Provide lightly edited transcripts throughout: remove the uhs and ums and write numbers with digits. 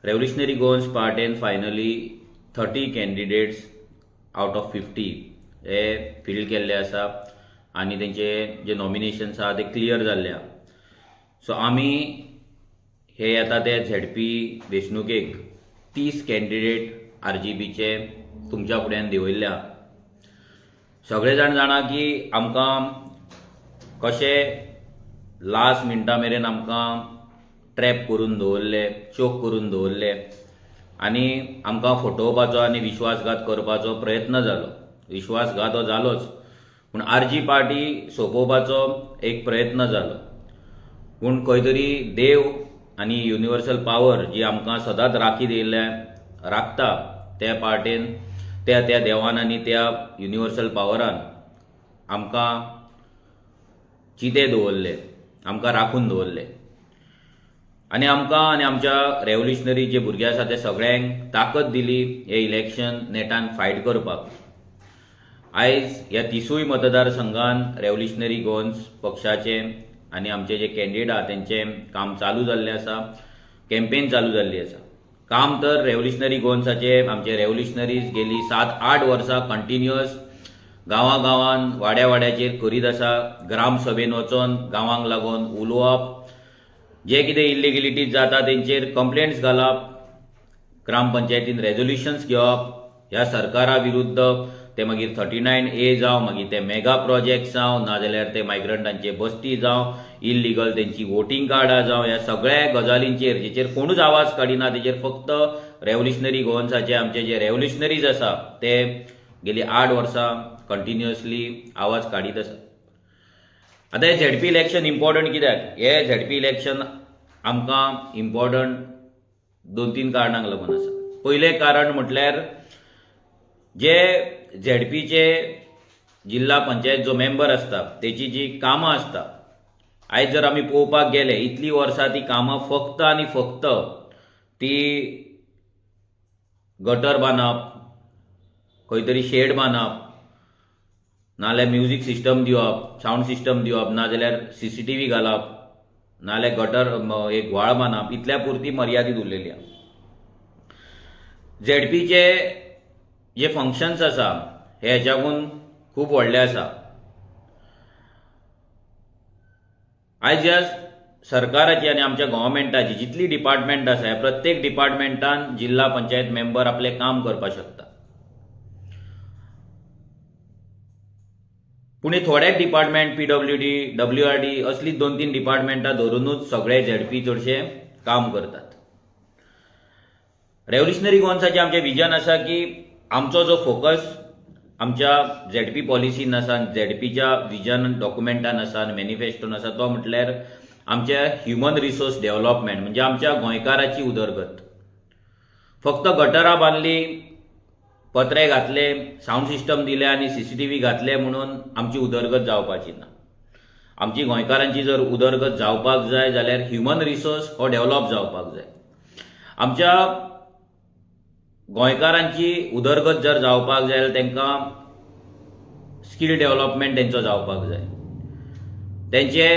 Revolutionary Goans पार्टेन finally 30 candidates out of 50 हे field केल्ले आसा आनी तेंचे जे नॉमिनेशन्स आहा ते क्लियर जाल्ले आहा. सो आमी हे येता ते झेडपी वेंचणुकेक 30 कॅन्डिडेट आरजीपीचे तुमच्या फुड्यान दवरल्या. सगळे जाण जाणा की आमकां कशें लास्ट मिनटा मेरेन आमकां ट्रॅप करून दवरले, चोक करून दवरले आनी आमकां फटोवपाचो आनी विश्वासघात करपाचो प्रयत्न जालो. विश्वासघात हो जालोच, पूण आरजी पार्टी सोंपोवपाचो एक प्रयत्न जालो. पूण खंय तरी देव आनी युनिवर्सल पावर जी आमकां सदांच राखी दिल्ल्या राखता, त्या पार्टेन त्या त्या देवान आनी त्या युनिवर्सल पावरान आमकां जिते दवरले, आमकां राखून दवरले आनी आमकां आनी आमच्या रेव्होल्युशनरी जे भुरगे आसा ते सगळ्यांक ताकद दिली हे इलेक्शन नेटान फायट करपाक. आयज ह्या 30 मतदारसंघान रेव्होल्युशनरी गोवन्स पक्षाचे आनी आमचे जे कॅन्डिडेट आहा तेंचें काम चालू जाल्लें आसा, कॅम्पेन चालू जाल्ली आसा. काम तर रेव्होल्युशनरी गोवन्साचे आमचे रेव्होल्युशनरीज गेली 7-8 वर्सां कंटिन्युअस गांवा गांवान वाड्या वाड्याचेर करीत आसा. ग्रामसभेन वचोन गांवांक लागून उलोवप, जे कितें इल्लिगलिटीज जाता तेंचेर कंप्लेंट्स घालप, ग्रामपंचायतीन रेजोल्युशन्स घेवप ह्या सरकारा विरुद्ध, ते मागीर 39A जावं, मागीर ते मेगा प्रोजेक्ट जावं, नाजाल्यार ते मायग्रंटांचे बस्ती जावं, इल्लिगल तेंची वोटींग कार्डां जावं, ह्या सगळ्या गजालींचेर जेचेर कोणूच आवाज काडिना तेचेर फक्त रेव्होल्युशनरी गोवन्साचे आमचे जे रेव्होल्युशनरीज आसा ते गेली 8 वर्सां कंटिन्युअसली आवाज काडीत आसा. आतां हे झेडपी इलेक्शन इम्पॉर्टंट कित्याक? हे झेडपी इलेक्शन आमकां इम्पॉर्टंट 2-3 कारणांक लागून आसा. पयलें कारण म्हटल्यार जे झेडपीचे जिल्हा पंचायत जो मेंबर आसता तेची जी कामां आसता, आयज जर आमी पळोवपाक गेले इतलीं वर्सां ती कामां फक्त आनी फक्त ती गटर बांदप, खंय तरी शेड बांदप, नाजाल्यार म्युजीक सिस्टम दिवप, सावंड सिस्टम दिवप, नाजाल्यार सीसीटीव्ही घालप, नाजाल्यार गटर एक व्हाळ बांदप, इतल्या पुरती मर्यादीत उरलेली आहा. झेडपीचे जे फंक्शन्स आसा हे हेच्याकून खूब व्हडले आसा. आयज ह्या सरकाराची आनी आमच्या गव्हर्मेंटाची जितली डिपार्टमेंट आसा, ह्या प्रत्येक डिपार्टमेंटान जिल्हा पंचायत मेंबर आपलें काम करपाक शकता. पूण हे थोडे डिपार्टमेंट पीडब्ल्यूडी, डब्ल्यूआरडी असली 2-3 डिपार्टमेंटां धरुनूच सगळे झेडपी चडशे काम करतात. रेव्होल्युशनरी गोवन्साचें आमचें विजन आसा की आमचो जो फोकस आमच्या झेडपी पॉलिसीन आसा, झेडपीच्या विजन डॉक्युमेंटान आसा आनी मॅनिफेस्टोन आसा, तो म्हटल्यार आमच्या ह्युमन रिसोर्स डेव्हलपमेंट, म्हणजे आमच्या गोंयकाराची उदरगत. फक्त गटरां बांदली, पत्रे घातले, सावंड सिस्टम दिले आनी सीसीटीव्ही घातले म्हणून आमची उदरगत जावपाची ना. आमची गोंयकारांची जर उदरगत जावपाक जाय जाल्यार ह्युमन रिसोर्स हो डेव्हलप जावपाक जाय. आमच्या गोंयकारांची उदरगत जर जावपाक जाय जाल्यार तांकां स्कील डेव्हलपमेंट तेंचो जावपाक जाय. तेंचे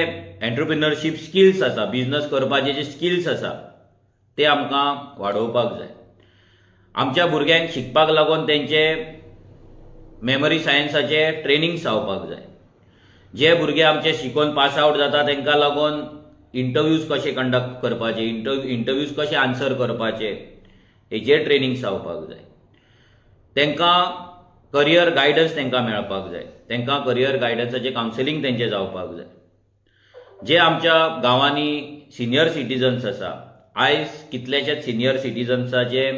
एंटरप्रिनरशीप स्किल्स आसा, बिजनस करपाचे जे स्किल्स आसा ते आमकां वाडोवपाक जाय. आमच्या भुरग्यांक शिकपाक लागून तेंचे मेमरी सायन्साचे ट्रेनिंग जावपाक जाय. जे भुरगे आमचे शिकोवन पास आवट जाता तांकां लागून इंटरव्यूज कशे कंडक्ट करपाचे, इंटरव्यूज कशे आन्सर करपाचे हेजेर ट्रेनिंग जावपाक जाय. तांकां करियर गायडन्स तांकां मेळपाक जाय, तांकां करियर गायडन्साचें कावन्सिलींग तेंचें जावपाक जाय. जे आमच्या गांवांनी सिनियर सिटीजन्स आसा, आयज कितलेशेच सिनियर सिटीजन्साचे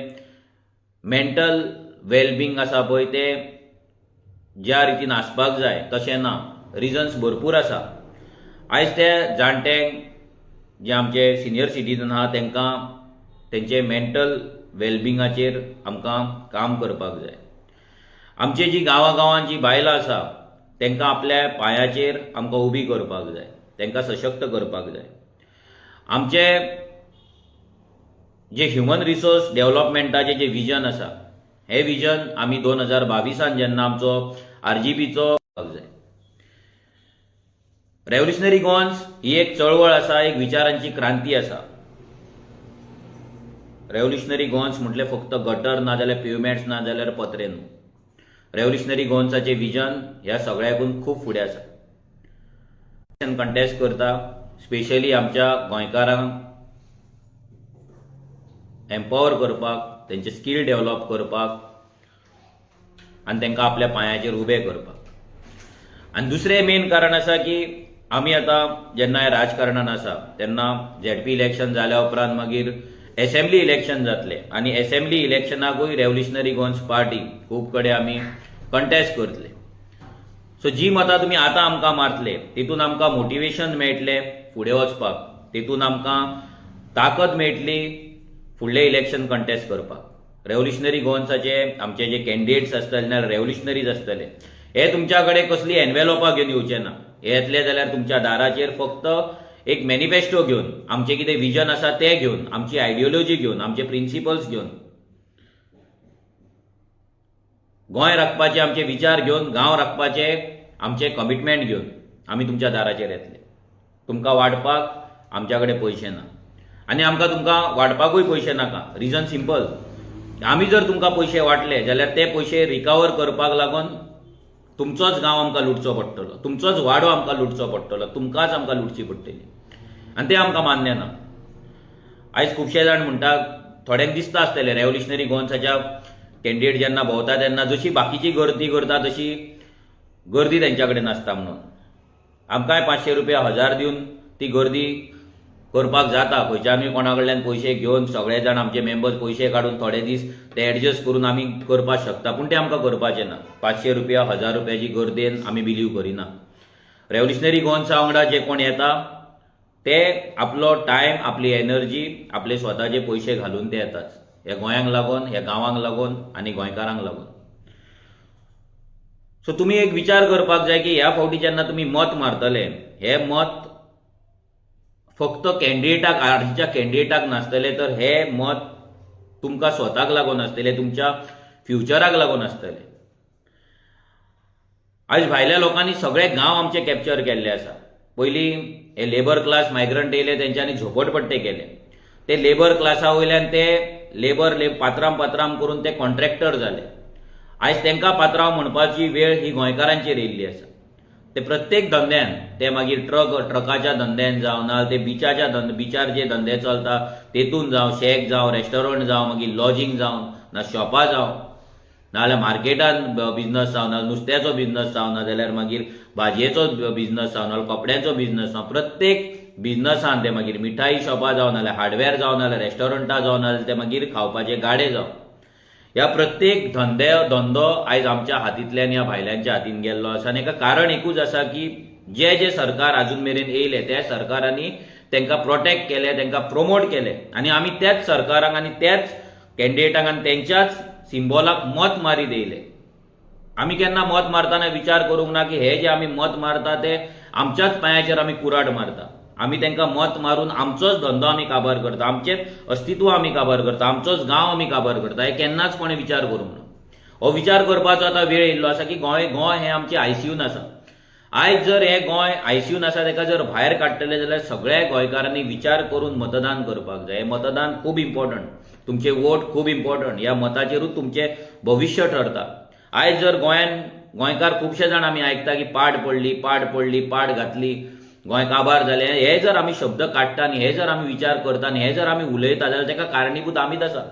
मेंटल वेलबिंग आसा पळय तें ज्या रितीन आसपाक जाय तशें ना. रिजन्स भरपूर आसा. आयज ते जाणट्यांक जे आमचे सिनियर सिटीजन आहा तांकां तेंचे मेंटल वेलबिंगाचेर आमकां काम करपाक जाय. आमची जी गांवां गांवांत जी बायलां आसा तांकां आपल्या पांयाचेर आमकां उबी करपाक जाय, तांकां सशक्त करपाक जाय. आमचे जे ह्युमन रिसोर्स डेव्हलपमेंटाचें जें विजन आसा, हें विजन आमी 2022 जेन्ना आमचो आरजीपीचो जाय. रेव्होल्युशनरी गोवन्स ही एक चळवळ आसा, एक विचारांची क्रांती आसा. रेव्होल्युशनरी गोवन्स म्हटलें फक्त गटर ना जाल्यार पेवमेंट्स ना जाल्यार पत्रे न्हू. रेव्होल्युशनरी गोवन्साचें विजन ह्या सगळ्याकून खूब फुडें आसा. कंटेस्ट करता स्पेशली आमच्या गोंयकारांक एम्पावर करपाक, तेंचे स्कील डेव्हलप करपाक आनी तांकां आपल्या पांयाचेर उबे करपाक. आनी दुसरें मेन कारण आसा की आमी आतां जेन्ना राजकारणान आसा तेन्ना झेडपी इलेक्शन जाल्या उपरांत मागीर एसेंब्ली इलेक्शन जातलें आनी एसेंब्ली इलेक्शनाकूय रेव्होल्युशनरी गोवन्स पार्टी खूब कडेन आमी कंटेस्ट करतले. सो जी मतां तुमी आतां आमकां मारतले तितून आमकां मोटिवेशन मेळटलें फुडें वचपाक, तितून आमकां ताकद मेळटली फुडलें इलेक्शन कंटेस्ट करपाक. रेव्होल्युशनरी गोवन्साचे आमचे जे कॅन्डिडेट्स आसतले ना रेव्होल्युशनरीज आसतले, हे तुमच्या कडेन कसली एनवेलोपां घेवन येवचे ना. हे येतले जाल्यार तुमच्या दाराचेर फक्त एक मॅनिफेस्टो घेवन, आमचें कितें विजन आसा तें घेवन, आमची आयडियोलॉजी घेवन, आमचे प्रिंसिपल्स घेवन, गोंय राखपाचे आमचे विचार घेवन, गांव राखपाचे आमचे कमिटमेंट घेवन आमी तुमच्या दाराचेर येतले. तुमकां वांटपाक आमच्या कडेन पयशे ना आनी आमकां तुमकां वांटपाकूय पयशे नाका. रिजन सिंपल, आमी जर तुमकां पयशे वांटले जाल्यार ते पयशे रिकवर करपाक लागून तुमचोच गांव आमकां लुटचो पडटलो, तुमचोच वाडो आमकां लुटचो पडटलो, तुमकांच आमकां लुटची पडटली आनी तें आमकां मान्य ना. आयज खुबशे जाण म्हणटा, थोड्यांक दिसता आसतलें रेव्होल्युशनरी गोवन्साच्या कॅन्डिडेट जेन्ना भोंवता तेन्ना जशी बाकीची गर्दी करता तशी गर्दी तेंच्या कडेन नासता म्हणून. आमकांय 500 रुपया 1000 दिवन ती गर्दी करपाक जाता. खंयच्यानूय कोणा कडल्यान पयशे घेवन सगळे जाण आमचे मेंबर्स पयशे काडून थोडे दीस ते एडजस्ट करून आमी करपाक शकता, पूण तें आमकां करपाचें ना. 500 रुपया 1000 रुपयाची गर्देन आमी बिलीव करिना. रेव्होल्युशनरी गोवन्सा वांगडा जे कोण येता ते आपलो टायम, आपली एनर्जी, आपले स्वताचे पयशे घालून ते येतात, ह्या गोंयांक लागून, ह्या गांवांक लागून आनी गोंयकारांक लागून. सो तुमी एक विचार करपाक जाय की ह्या फावटी जेन्ना तुमी मत मारतले, हे मत फक्त कॅन्डिडेटाक, आर्जीच्या कॅन्डिडेटाक नासतले, तर हे मत तुमकां स्वताक लागून आसतले, तुमच्या फ्युचराक लागून आसतले. आयज भायल्या लोकांनी सगळे गांव आमचे कॅप्चर केल्ले आसा. पयलीं हे लेबर क्लास मायग्रंट येयले, तेंच्यांनी झोपडपट्टे केले. ते लेबर क्लासा वयल्यान ते लेबर पात्राम पात्राम करून ते कॉन्ट्रॅक्टर जाले. आयज तांकां पात्रांव म्हणपाची वेळ ही गोंयकारांचेर येयल्ली आसा. ते प्रत्येक धंद्यान, ते मागीर ट्रकाच्या धंद्यान जावं, ना ते बिचाच्या धंदे, बिचार जे धंदे चलता तेतून जावं, शॅक जावं, रेस्टॉरंट जावं, मागीर लॉजींग जावं, ना शॉपां जावं, नाजाल्यार मार्केटान बिजनस जावं, ना नुस्त्याचो बिजनस जावं, ना जाल्यार मागीर भाजयेचो बिजनस जावं, नाजाल्यार कपड्यांचो बिजनस जावं, प्रत्येक बिजनसान ते मागीर मिठाई शॉपां जावं, नाजाल्यार हार्डवेअर जावं, नाजाल्यार रेस्टॉरंटां जावं, नाजाल्यार ते मागीर खावपाचे गाडे जावं, ह्या प्रत्येक धंदो आयज आमच्या हातींतल्यान ह्या भायल्यांच्या हातीन गेल्लो आसा. आनी हेका कारण एकूच आसा की जे जे सरकार आजून मेरेन येयले त्या सरकारांनी तांकां प्रोटेक्ट केले, तांकां प्रोमोट केले आनी आमी त्याच सरकारांक आनी त्याच कॅन्डिडेटांक आनी तेंच्याच सिम्बॉलाक मत मारीत येयले. आमी केन्ना मत मारतना विचार करूंक ना की हे जे आमी मत मारता ते आमच्याच पांयाचेर आमी कुराड मारता. आमी तांकां मत मारून आमचोच धंदो आमी काबार करता, आमचें अस्तित्व आमी काबार करता, आमचोच गांव आमी काबार करता, हे केन्नाच कोणें विचार करूंक ना. हो विचार करपाचो आतां वेळ येयल्लो आसा की गोंय गोंय हें आमचें आयसीयून आसा. आयज जर हें गोंय आयसीयून आसा ताका जर भायर काडटले जाल्यार सगळ्या गोंयकारांनी विचार करून मतदान करपाक जाय. हें मतदान खूब इम्पॉर्टंट, तुमचे वोट खूब इम्पॉर्टंट, ह्या मताचेरूच तुमचें भविश्य ठरता. आयज जर गोंयान गोंयकार खुबशे जाण आमी आयकता की पाड पडली, पाड पडली, पाड घातली, गोंय काबार जालें, हे जर आमी शब्द काडटा आनी हे जर आमी विचार करता आनी हे जर आमी उलयता जाल्यार ताका कारणीभूत आमीच आसा.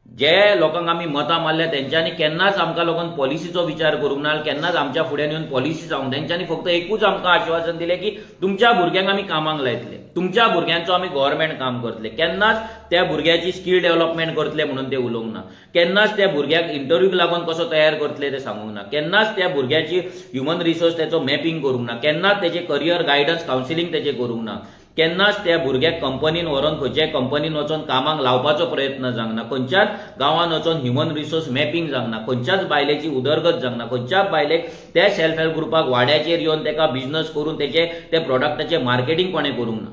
जे लोकांक आमी मतां मारल्या तेंच्यांनी केन्नाच आमकां लोकांक पॉलिसीचो विचार करूंक ना, केन्नाच आमच्या फुड्यान येवन पॉलिसी सांगूंक, तेंच्यांनी फक्त एकूच आमकां आश्वासन दिलें की तुमच्या भुरग्यांक आमी कामाक लायतले, तुमच्या भुरग्यांचो आमी गव्हर्मेंट काम करतले. केन्नाच त्या भुरग्याची स्कील डेव्हलपमेंट करतले म्हणून ते उलोवंक ना, केन्नाच त्या भुरग्याक इंटरव्यूक लागून कसो तयार करतले ते सांगूंक ना, केन्नाच त्या भुरग्याची ह्युमन रिसोर्स तेचो मॅपिंग करूंक ना, केन्नाच तेचे करियर गायडन्स कावन्सिलींग तेचें करूंक ना, केन्नाच त्या भुरग्याक कंपनीन व्हरोन खंयच्याय कंपनीन वचोन कामाक लावपाचो प्रयत्न जावंक ना, खंयच्याच गांवान वचोन ह्युमन रिसोर्स मॅपिंग जावंक ना, खंयच्याच बायलेची उदरगत जावंक ना, खंयच्याच बायलेक त्या सेल्फ हेल्प ग्रुपाक वाड्याचेर येवन तेका बिजनस करून तेचे त्या प्रोडक्टाचें मार्केटींग कोणें करूंक ना.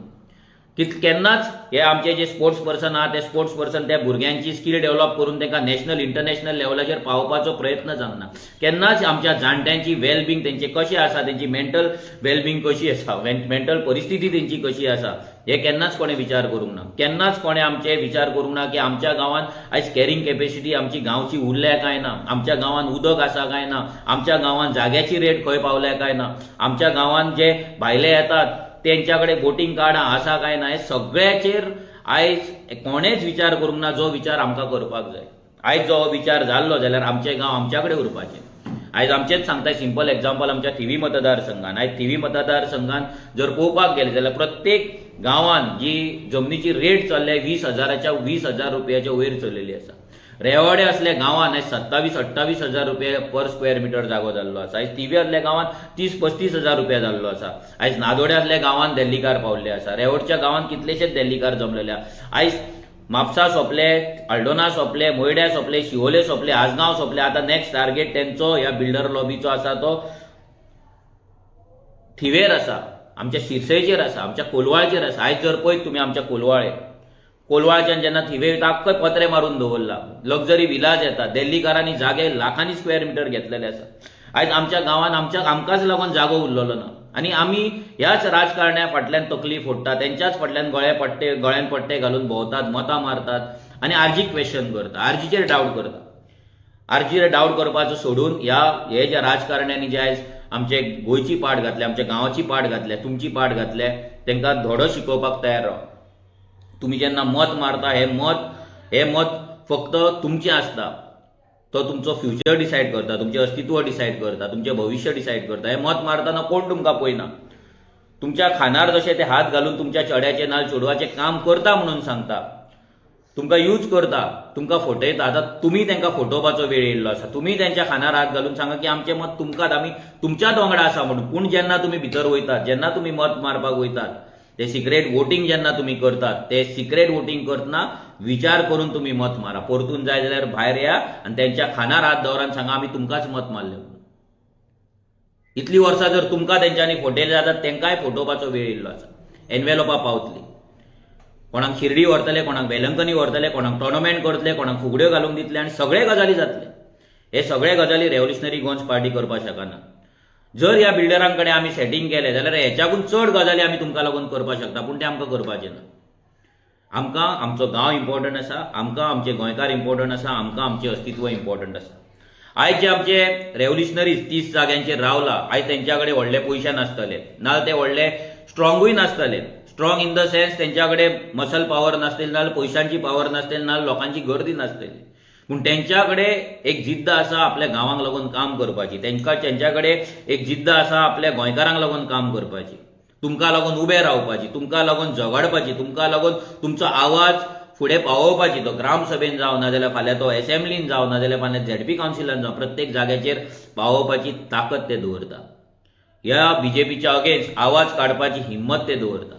केन्नाच हे आमचे जे स्पोर्ट्स पर्सन आहा, ते स्पोर्ट्स पर्सन त्या भुरग्यांची स्कील डेव्हलप करून तांकां नॅशनल, इंटरनॅशनल लेवलाचेर पावोवपाचो प्रयत्न जावंक ना. केन्नाच आमच्या जाणट्यांची वेलबिंग तेंचे कशें आसा, तेंची मेंटल वेलबिंग कशी आसा, मेंटल परिस्थिती तेंची कशी आसा, हे केन्नाच कोणें विचार करूंक ना. केन्नाच कोणें आमचे विचार करूंक ना की आमच्या गांवांत आयज कॅरिंग कॅपेसिटी आमची गांवची उरल्या काय ना, आमच्या गांवांत उदक आसा काय ना, आमच्या गांवांत जाग्याची रेट खंय पावल्या काय ना, आमच्या गांवांत जे भायले येतात तेंच्या कडेन वोटींग कार्डां आसा काय ना. हे सगळ्याचेर आयज कोणेच विचार करूंक ना, जो विचार आमकां करपाक जाय. आयज जो हो विचार जाल्लो जाल्यार आमचे गांव आमच्या कडेन उरपाचे. आयज आमचेच सांगता, सिंपल एग्जाम्पल, आमच्या थिवी मतदारसंघान, आयज थिवी मतदारसंघान जर पळोवपाक गेले जाल्यार प्रत्येक गांवान जी जमनीची रेट चल्ल्या, 20 हजाराच्या, 20,000 रुपयाच्या वयर चल्लेली आसा. रेवाडे असल्या गांवान आयज 27-28 हजार रुपया पर स्क्वेअर मिटर जागो जाल्लो आसा. आयज थिवी असल्या गांवांत 30-35 हजार रुपया जाल्लो आसा. आयज नादोड्या असल्या गांवांत दिल्लीकार पावल्ले आसा. रेवडच्या गांवांत कितलेशेच दिल्लीकार जमलेले आसा. आयज म्हापसा सोंपले, हळदोणा सोंपले, मोयड्या सोंपले, शिवोले सोंपले, आजगांव सोंपले. आतां नेक्स्ट टार्गेट तेंचो, ह्या बिल्डर लॉबीचो आसा तो थिवेर आसा, आमच्या शिरसयचेर आसा, आमच्या कोलवाळचेर आसा. आयज जर पळयत तुमी, आमच्या कोलवाळे, कोलवाळच्यान जेन्ना थिवे वयता, आख्खो पत्रे मारून दवरला. लक्झरी विलाज येता. दिल्लीकारांनी जागे लाखांनी स्क्वेअर मिटर घेतलेले आसा. आयज आमच्या गांवांत आमच्या आमकांच लागून जागो उरलेलो ना आनी आमी ह्याच राजकारण्या फाटल्यान तकली फोडटा, तेंच्याच फाटल्यान गळे पट्टे, गळ्यान पट्टे घालून भोंवतात, मतां मारतात आनी आरजीक क्वेश्चन करता, आरजीचेर डावट करता. आरजीचेर डावट करपाचो सोडून ह्या हे ज्या राजकारण्यांनी जे आयज आमचे गोंयची पाट घातल्या, आमच्या गांवाची पाट घातल्या, तुमची पाट घातल्या, तांकां धडो शिकोवपाक तयार राव. तुमी जेन्ना मत मारता, हे मत फक्त तुमचें आसता. तो तुमचो फ्युचर डिसायड करता, तुमचें अस्तित्व डिसायड करता, तुमचें भविश्य डिसायड करता. हें मत मारतना कोण तुमकां पळयना. तुमच्या खांदार जशे ते हात घालून तुमच्या चेड्याचें नाल चेडवाचें काम करता म्हणून सांगता, तुमकां यूज करता, तुमकां फटयता. आतां तुमी तांकां फटोवपाचो वेळ येयल्लो आसा. तुमी तेंच्या खांदार हात घालून सांगा की आमचें मत तुमकांच, आमी तुमच्याच वांगडा आसा म्हणून. पूण जेन्ना तुमी भितर वयतात, जेन्ना तुमी मत मारपाक वयतात, ते सिक्रेट वोटींग जेन्ना तुमी करतात, ते सिक्रेट वोटींग करतना विचार करून तुमी मत मारा. परतून जाय जाल्यार भायर या आनी तेंच्या खांदार हात दवरान सांगा, आमी तुमकांच मत मारलें म्हणून. इतली वर्सां जर तुमकां तेंच्यांनी फटयले जातात, तेंकांय फटोवपाचो वेळ येयल्लो आसा. एनवेलोपां पावतली. कोणाक शिर्डी व्हरतले, कोणाक वेलंकनी व्हरतले, कोणाक टोर्नामेंट करतले, कोणाक फुगड्यो घालूंक दितले आनी सगळे गजाली जातले. हे सगळे गजाली रेव्होल्युशनरी गोवन्स पार्टी करपाक शकना. जर ह्या बिल्डरां कडेन आमी सेटींग केलें जाल्यार हेच्याकून चड गजाली आमी तुमकां लागून करपाक शकता, पूण तें आमकां करपाचें ना. आमकां आमचो गांव इम्पॉर्टंट आसा, आमकां आमचे गोंयकार इम्पॉर्टंट आसा, आमकां आमचें अस्तित्व इम्पॉर्टंट आसा. आयज जे आमचे रेव्होल्युशनरीज 30 जाग्यांचेर रावला, आयज तेंच्या कडेन व्हडले पयशे नासतले, नाजाल्यार ते व्हडले स्ट्रॉंगूय नासतले. स्ट्रॉंग इन the sense, तेंच्या कडेन मसल पावर नासतली, नाजाल्यार पयशांची पावर नासतली, नाजाल्यार लोकांची गर्दी नासतली, पूण तेंच्या कडेन एक जिद्द आसा आपल्या गांवांक लागून काम करपाची. तेंच्या कडेन एक जिद्द आसा आपल्या गोंयकारांक लागून काम करपाची, तुमकां लागून उबे रावपाची, तुमकां लागून झगडपाची, तुमकां लागून तुमचो आवाज फुडें पावोवपाची. तो ग्रामसभेन जावं, नाजाल्यार फाल्यां तो एसेंब्लीन जावं, नाजाल्यार फाल्यां झेडपी कावन्सिलान जावं, प्रत्येक जाग्याचेर पावोवपाची ताकद ते दवरता. ह्या बीजेपीच्या अगेन्स्ट आवाज काडपाची हिंमत ते दवरता.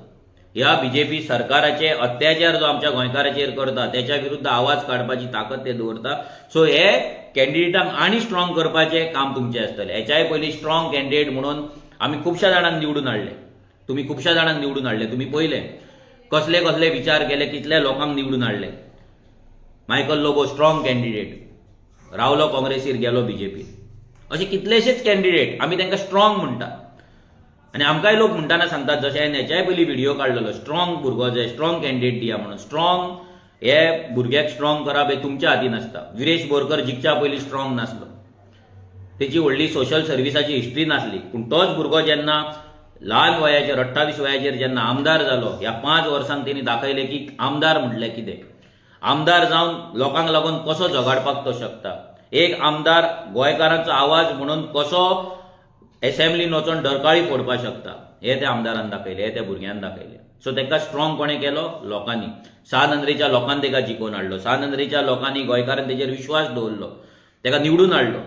ह्या बीजेपी सरकाराचे अत्याचार जो आमच्या गोंयकाराचेर करता, त्याच्या विरुद्ध आवाज काडपाची ताकद ते दवरता. सो हे कॅन्डिडेटांक आनी स्ट्रॉंग करपाचें काम तुमचें आसतलें. हेच्याय पयलीं स्ट्रॉंग कॅन्डिडेट म्हणून आमी खुबश्या जाणांक निवडून हाडले. तुमी खुबश्या जाणांक निवडून हाडले. तुमी पळयले कसले कसले विचार केले, कितले लोकांक निवडून हाडले. मायकल लोबो स्ट्रॉंग कॅन्डिडेट रावलो काँग्रेसीर, गेलो बीजेपी. असे कितलेशेच कॅन्डिडेट आमी तांकां स्ट्रॉंग म्हणटा आनी आमकांय लोक म्हणटाना सांगतात, जशें हांवें हेच्याय पयलीं व्हिडियो काडलेलो, स्ट्रॉंग भुरगो जाय, स्ट्रॉंग कॅन्डिडेट दिया म्हणून. स्ट्रॉंग हे भुरग्याक स्ट्रॉंग करप हें तुमच्या हातीन आसता. विरेश बोरकर जिखच्या पयलीं स्ट्रॉंग नासलो, तेची व्हडली सोशल सर्विसाची हिस्ट्री नासली, पूण तोच भुरगो जेन्ना ल्हान वयाचेर, 28 वयाचेर जेन्ना आमदार जालो, ह्या 5 वर्सांक तेणी दाखयलें की आमदार म्हटल्यार कितें, आमदार जावन लोकांक लागून कसो झगडपाक तो शकता, एक आमदार गोंयकारांचो आवाज म्हणून कसो एसेंब्लीन वचोन डरकाळी फोडपाक शकता, हे त्या आमदारान दाखयलें, हे त्या भुरग्यान दाखयलें. सो ताका स्ट्रॉंग कोणें केलो? लोकांनी. सांत आंद्रेच्या लोकांनी ताका जिखोवन हाडलो. सांत आंद्रेच्या लोकांनी, गोंयकारान तेजेर विश्वास दवरलो, ताका निवडून हाडलो.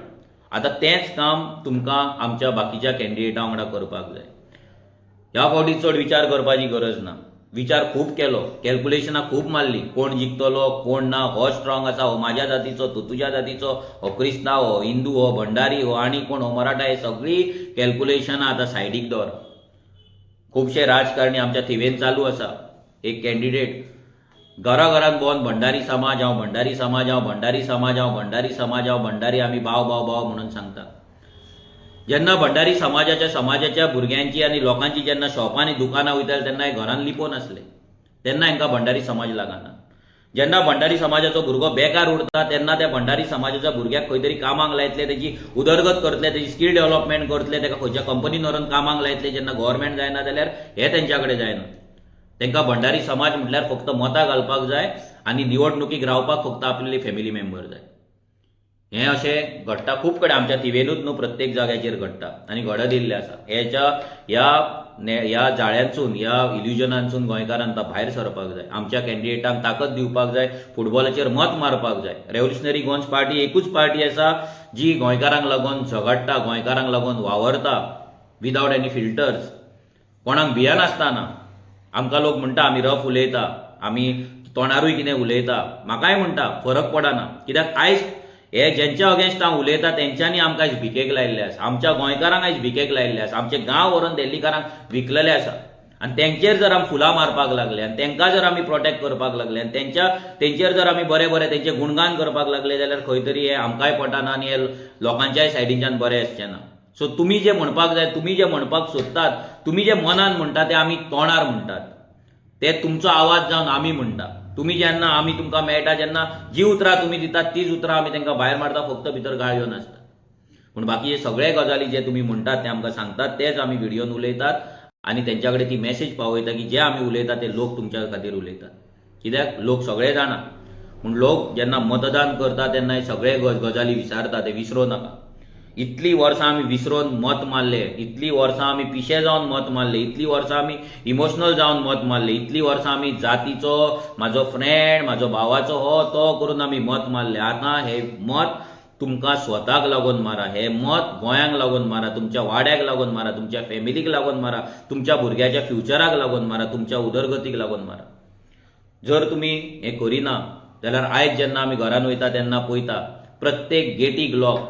आतां तेंच काम तुमकां आमच्या बाकीच्या कॅन्डिडेटा वांगडा करपाक जाय. ह्या फावटी चड विचार करपाची गरज ना. विचार खूब केलो, कॅल्कुलेशनां खूब मारली, कोण जिखतलो कोण ना, हो स्ट्रॉंग आसा, हो म्हाज्या जातीचो, तो तुज्या जातीचो, हो क्रिस्तांव, हो हिंदू, हो भंडारी, हो आनी कोण, हो मराठा, हे सगळीं कॅल्कुलेशनां आतां सायडीक दवर. खुबशे राजकारणी आमच्या थिवेन चालू आसा. एक कॅन्डिडेट घरा घरान भोंवन भंडारी समाज, हांव भंडारी समाज, हांव भंडारी समाज, हांव भंडारी समाज, हांव भंडारी, आमी भाव भाव भाव म्हणून सांगता. जेन्ना भंडारी समाजाच्या भुरग्यांची आनी लोकांची जेन्ना शॉपां आनी दुकानां वयताले, तेन्ना हे घरान लिपोवन आसले. तेन्ना हांकां भंडारी समाज लागना. जेन्ना भंडारी समाजाचो भुरगो बेकार उरता, तेन्ना त्या भंडारी समाजाच्या भुरग्याक खंय तरी कामाक लायतले, तेजी उदरगत करतले, तेजी स्कील डेव्हलपमेंट करतले, ताका खंयच्या कंपनीन व्हरून कामाक लायतले. जेन्ना गव्हर्मेंट जायना जाल्यार हे तेंच्या कडेन जायना. तांकां भंडारी समाज म्हटल्यार फक्त मतां घालपाक जाय आनी निवडणुकीक रावपाक फक्त आपली फॅमिली मेंबर जाय. हें अशें घडटा खूब कडेन. आमच्या थिवेनूच न्हू, प्रत्येक जाग्याचेर घडटा आनी घडत येयल्लें आसा. हेच्या ह्या ह्या जाळ्यांसून, ह्या इल्युजनांसून गोंयकारान आतां भायर सरपाक जाय. आमच्या कॅन्डिडेटांक ताकद दिवपाक जाय. फुटबॉलाचेर मत मारपाक जाय. रेव्होल्युशनरी गोवन्स पार्टी एकूच पार्टी आसा जी गोंयकारांक लागून झगडटा, गोंयकारांक लागून वावरता, विदावट एनी फिल्टर्स, कोणाक भियनासतना. आमकां लोक म्हणटा आमी रफ उलयता, आमी तोंडारूय कितें उलयता. म्हाकाय म्हणटा, फरक पडना. कित्याक आयज हे जेंच्या अगेन्स्ट हांव उलयता, तेंच्यांनी आमकां आयज भिकेक लायिल्ले आसा. आमच्या गोंयकारांक आयज भिकेक लायिल्ले आसा. आमचे गांव व्हरून दिल्लीकारांक विकलेले आसा. आनी तेंचेर जर आमी फुलां मारपाक लागले आनी तेंकां जर आमी प्रोटेक्ट करपाक लागले आनी तेंचेर जर आमी बरें बरें तेंचें गुणगान करपाक लागले, जाल्यार खंय तरी हें आमकांय पटना आनी हे लोकांच्याय सायडीच्यान बरें आसचें ना. सो तुमी जें म्हणपाक जाय, तुमी जें म्हणपाक सोदतात, तुमी जें मनान म्हणटा, तें आमी तोंडार म्हणटात. ते तुमचो आवाज जावन आमी म्हणटा. तुमी जेन्ना आमी तुमकां मेळटा तेन्ना जी उतरां तुमी दितात, तीच उतरां आमी तांकां भायर मारता. फक्त भितर गाळयो नासता, पूण बाकीचे सगळे गजाली जे तुमी म्हणटात, ते आमकां सांगतात, तेच आमी व्हिडियोन उलयतात आनी तेंच्या कडेन ती मॅसेज पावयता की जे आमी उलयता ते लोक तुमच्या खातीर उलयतात. कित्याक लोक सगळे जाणा. पूण लोक जेन्ना मतदान करता तेन्ना हे सगळे गजाली विसारता. ते विसरूं नाका. इतली वर्सां आमी विसरून मत मारले, इतली वर्सां आमी पिशे जावन मत मारले, इतली वर्सां आमी इमोशनल जावन मत मारले, इतली वर्सां आमी जातीचो, म्हाजो फ्रेंड, म्हाजो भावाचो, हो तो करून आमी मत मारले. आतां हे मत तुमकां स्वताक लागून मारा. हे मत गोंयांक लागून मारा, तुमच्या वाड्याक लागून मारा, तुमच्या फॅमिलीक लागून मारा, तुमच्या भुरग्याच्या फ्युचराक लागून मारा, तुमच्या उदरगतीक लागून मारा. जर तुमी हें करिना जाल्यार आयज जेन्ना आमी घरान वयता तेन्ना पळयता, प्रत्येक गेटीक लॉक,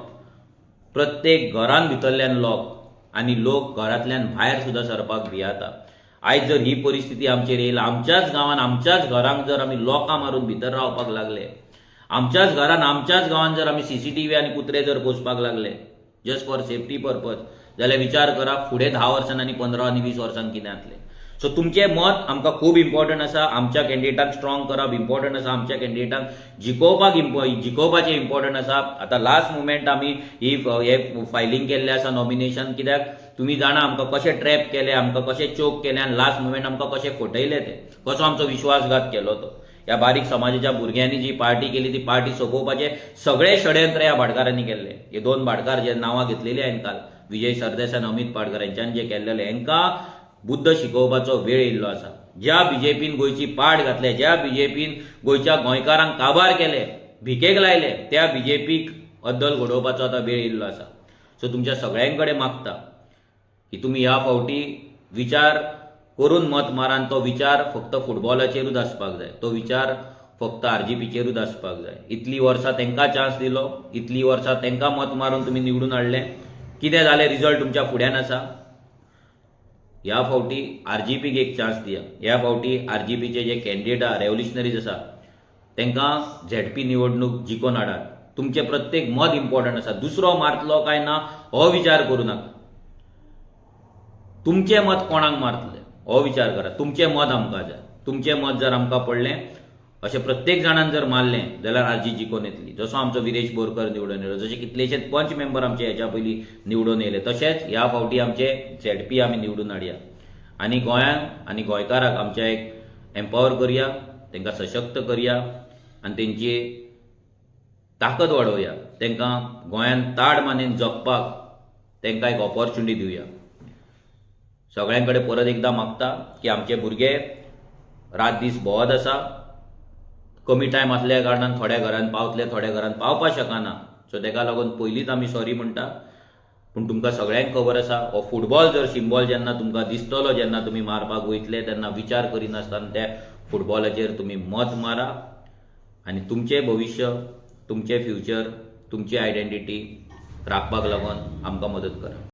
प्रत्येक घरान भितरल्यान लॉक आनी लोक घरांतल्यान भायर सुद्दां सरपाक भियाता. आयज जर ही परिस्थिती आमचेर येयला, आमच्याच गांवान, आमच्याच घरांक जर आमी लॉकां मारून भितर रावपाक लागले, आमच्याच घरान, आमच्याच गांवान जर आमी सीसीटीव्ही आनी कुत्रे जर पोसपाक लागले जस्ट फॉर सेफ्टी पर्पज, जाल्यार विचार करा, फुडें 10 वर्सां आनी 15 आनी 20 वर्सांक कितें जातलें. सो तुमचें मत आमकां खूब इम्पॉर्टंट आसा. आमच्या कॅन्डिडेटाक स्ट्रॉंग करप इम्पॉर्टंट आसा. आमच्या कॅन्डिडेटाक जिखोवपाचें इम्पॉर्टंट आसा. आतां लास्ट मुमेंट आमी ही हे फायलींग केल्लें आसा नॉमिनेशन. कित्याक तुमी जाणा आमकां कशें ट्रॅप केलें, आमकां कशें चोक केलें आनी लास्ट मुमेंट आमकां कशें फटयलें तें, कसो आमचो विश्वासघात केलो तो. ह्या बारीक समाजाच्या भुरग्यांनी जी पार्टी केली, ती पार्टी सोंपोवपाचें सगळें षडयंत्र ह्या भाटकारांनी केल्लें. हे दोन भाटकार जे नांवां घेतलेली हांवें काल, विजय सरदेसाय आनी अमित पाटकर, हेंच्यांनी जें केल्लेलें, हेंकां बुद्द शिकोवपाचो वेळ येयल्लो आसा. ज्या बीजेपीन गोंयची पाट घातले, ज्या बीजेपीन गोंयच्या गोंयकारांक काबार केले, भिकेक लायले, त्या बीजेपीक अद्दल घडोवपाचो आतां वेळ येयल्लो आसा. सो तुमच्या सगळ्यां कडेन मागता की तुमी ह्या फावटी विचार करून मत मारा आनी तो विचार फक्त फुटबॉलाचेरूच आसपाक जाय, तो विचार फक्त आरजीपीचेरूच आसपाक जाय. इतलीं वर्सां तांकां चान्स दिलो, इतलीं वर्सां तांकां मत मारून तुमी निवडून हाडले. कितें जालें? रिजल्ट तुमच्या फुड्यान आसा. ह्या फावटी आरजीपीक एक चान्स दिया. ह्या फावटी आरजीपीचे जे कॅन्डिडेट आहा, रेव्होल्युशनरीज आसा, तांकां झेडपी निवडणूक जिखोवन हाडात. तुमचें प्रत्येक मत इम्पॉर्टंट आसा. दुसरो मारतलो काय ना हो विचार करूं नाका. तुमचें मत कोणाक मारतले हो विचार करा. तुमचें मत आमकां जाय. तुमचें मत जर आमकां पडलें, अशें प्रत्येक जाणान जर मारलें जाल्यार आरजी जिखोवन येतली. जसो आमचो विरेश बोरकर निवडून येयलो, जशे कितलेशेच पंच मेंबर आमचे हेच्या पयलीं निवडून येयले, तशेंच ह्या फावटी आमचे झेडपी आमी निवडून हाडया आनी गोंयांक आनी गोंयकाराक आमच्या एक एम्पावर करया, तांकां सशक्त करया आनी तेंची ताकद वाडोवया. तांकां गोंयांत ताड मानेन जगपाक तांकां एक ऑपॉर्च्युनिटी दिवया. सगळ्यां कडेन परत एकदां मागता की आमचे भुरगे रात दीस भोंवत आसा. कमी टायम आसल्या कारणान थोड्या घरान पावतले, थोड्या घरान पावपाक शकना. सो ताका लागून पयलींच आमी सॉरी म्हणटा. पूण तुमकां सगळ्यांक खबर आसा, हो फुटबॉल जर सिंबॉल जेन्ना तुमकां दिसतलो, जेन्ना तुमी मारपाक वयतले, तेन्ना विचार करिनासतना त्या फुटबॉलाचेर तुमी मत मारा आनी तुमचें भविश्य, तुमचें फ्युचर, तुमची आयडेंटिटी राखपाक लागून आमकां मदत करा.